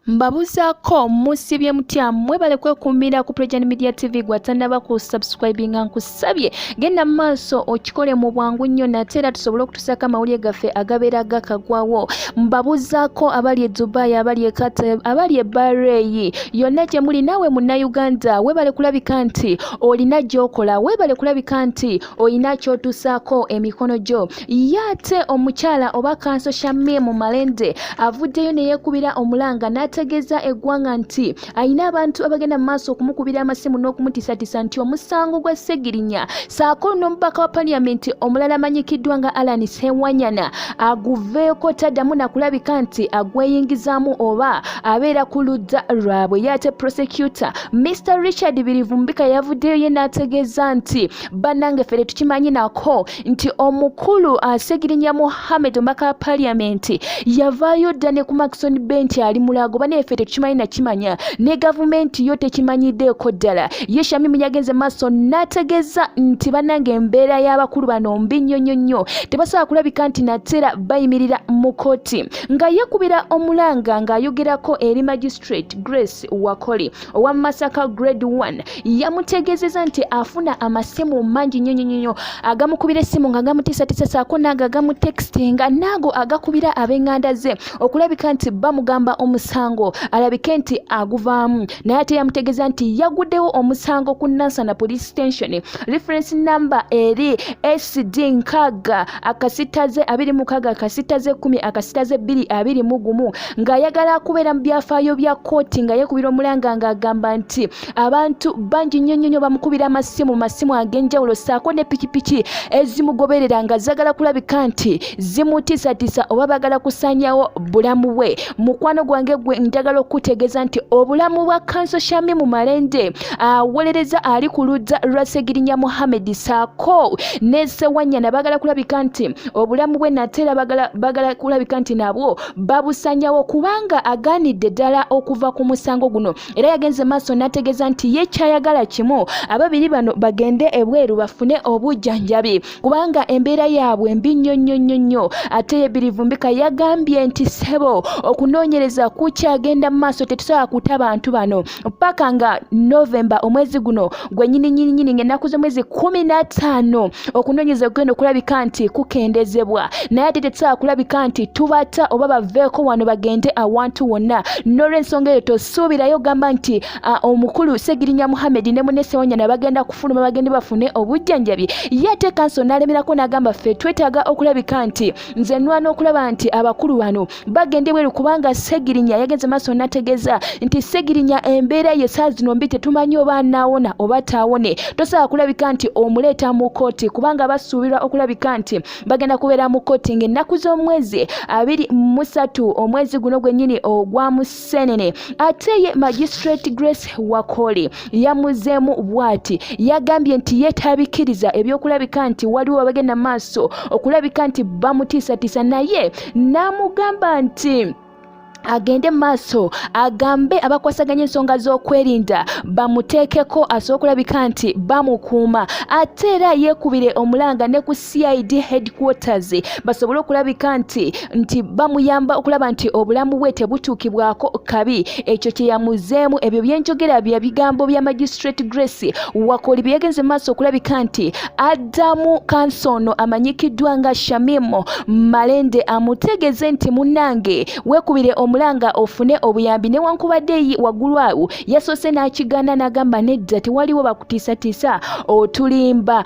Mbabuzaako musibye mutya mwebale kwekuumira ku Prejan Media TV gwatannaba ku subscribinga nkusabye genda mu maaso okikole mu bwangu nnyo nate era tusobole okutusaako amawulire gaffe agabeera gakagwawo. Mbabuzaako abali e Dubai, abali e Qatar, abali e Bahrain, yonna gye muli naawe Munnayuganda webale kulabika nti olina gy'okola, webale kulabika nti olina ky'otusaako emikono gyo. Ye ate omukyala oba kanso Shamim Malende avuddeyo ne yeekubira omulanga n'ategeeza eggwanga nti alina abantu abagenda mu maaso okumukubira amasimu n'okumutiisatiisa nti omusango gwa Ssegirinya ssaako n'omubaka wa parliament omulala amanyikiddwa nga Allan Ssewanyana aguveeko taddamu na kulabika nti agweyingizaamu oba abeera ku ludda lwabwe. Ye ate prosecutor Mr Richard Birivumbika yavuddeyo ye n'ategeeza nti bannange ffe tetukimanyi nako nti omukulu Ssegirinya Muhammed omubaka wa parliament yavaayo dda ne ku Maxon Bay nti ali Mulago. Banaye ffe tetukimanyi nakimanya ne gavumenti yo tekimanyiddeeko ddala. Ye Shamimu yagenze maaso n'ategeeza nti bannange embeera y'abakulu bano mbi nnyo nnyo nnyo, tebasobola kulabika nti natera bayimirira mu kkooti. Nga yeekubira omulanga ng'ayogerako eri Magistrate Grace Wakoli owa Masaka Grade 1, yamutegeezeza nti afuna amasimu mangi nnyo nnyo nnyo agamukubira essimu nga gamutiisatiisa ssaako n'ago agamutextinga n'ago agakubira ab'enganda ze okulabika nti bamugamba omusango alabike nti aguvaamu. Naye ate yamutegeeza nti yaguddewo omusango ku Nansana Police Station, reference number eri SD 6 akasitaze 26 akasitaze 10 akasitaze 2 21, ng'ayagala kubeera mu byafaayo bya kkooti nga yeekubira omulanga ng'agamba nti abantu bangi nnyo nnyo nnyo bamukubira amasimu masimu ag'enjawulo ssaako ne pikipiki ezimugoberera nga zaagala kulabika nti zimutiisatiisa oba baagala kusaanyawo bulamu bwe. Mukwano gwange gwe njagala okukutegeeza nti obulamu bwa Kanso Shamimu Malende awolereza ali ku ludda lwa Ssegirinya Muhammed ssaako ne Ssewanyana baagala kulabika nti obulamu bwe nate era baagala kulabika nti nabwo babusanyawo kubanga agaanidde ddala okuva ku musango guno. Era yagenze maaso n'ategeeza nti ye kyayagala kimu, ababiri bano bagende ebweru bafune obujjanjabi kubanga embeera yaabwe mbi nnyo nnyo nnyo nnyo. Ate ye Birivumbika yagambye nti ssebo okunoonyereza kukyagenda mu maaso, tetusobola kuta bantu bano paka nga Novemba omwezi guno gwe nyini nyini nyini ng'ennaku z'omwezi 15 okunoonyereza kugenda okulabika nti kukendezebwa, naye ate tetusobola kulabika nti tubata oba baveeko wano bagende awantu wonna. N'olwensonga eyo tosuubirayo gamba nti omukulu Ssegirinya Muhammed ne munne Ssewanyana bagenda kufuluma bagende bafune obujjanjabi. Ye ate kanso n'alemerako n'agamba ffe twetaaga okulabika nti nze nwana okulaba nti abakulu bano bagenda ebweru kubanga Ssegirinya yagenze maaso n'ategeeza nti Ssegirinya embeera ye saa zino mbi, tetumanyi oba anaawona oba taawone. Tosobola kulabika nti omuleeta mu kkooti kubanga basuubirwa okulabika nti bagenda kubeera mu kkooti ng'ennaku z'omwezi 23 omwezi guno gwennyini ogwa Musenene. Ate ye Magistrate Grace Wakoli yamuzeemu bw'ati, yagambye nti ye tabikkiriza ebyokulabika nti waliwo abagenda maaso okulabika nti bamutiisatiisa, naye n'amugamba nti agende maaso agambe abakwasaganya ensonga z'okwerinda bamuteekeko asobole okulabika nti bamukuuma. Ate era yeekubire omulanga ne ku CID headquarters basobole okulabika nti bamuyamba okulaba nti obulamu bwe tebutuukibwako kabi. Ekyo kye yamuzeemu. Ebyo byenjogera bya bigambo bya Magistrate Grace Wakoli bye yagenze maaso okulabika nti addamu kanso ono amanyikiddwa nga Shamim Malende amutegeeze nti munnange weekubire omulanga ofune obuyambi, newankubadde waggulu awo yasoose n'akigaana n'agamba nedda tewaliwo bakutiisatiisa otulimba.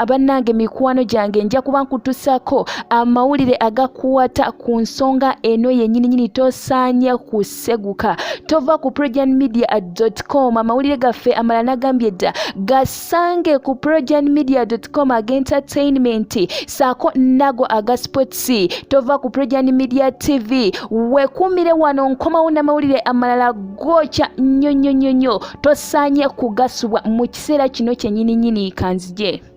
Bannange mikwano gyange, nja kuba nkutusaako amawulire agakwata ku nsonga eno yennyininyini. Tosaanye kuseguka, tova ku projanmedia.com. Amawulire gaffe amalala nagambye dda gasange ku projanmedia.com ag'entertainment saako nago aga sports. Tova ku Projan Media TV, weekuumire wano, nkomawo n'amawulire amalala gookya nnyo nnyo nnyo nnyo, tosaanye kugasubwa mu kiseera kino kyennyininyini. Kanzije.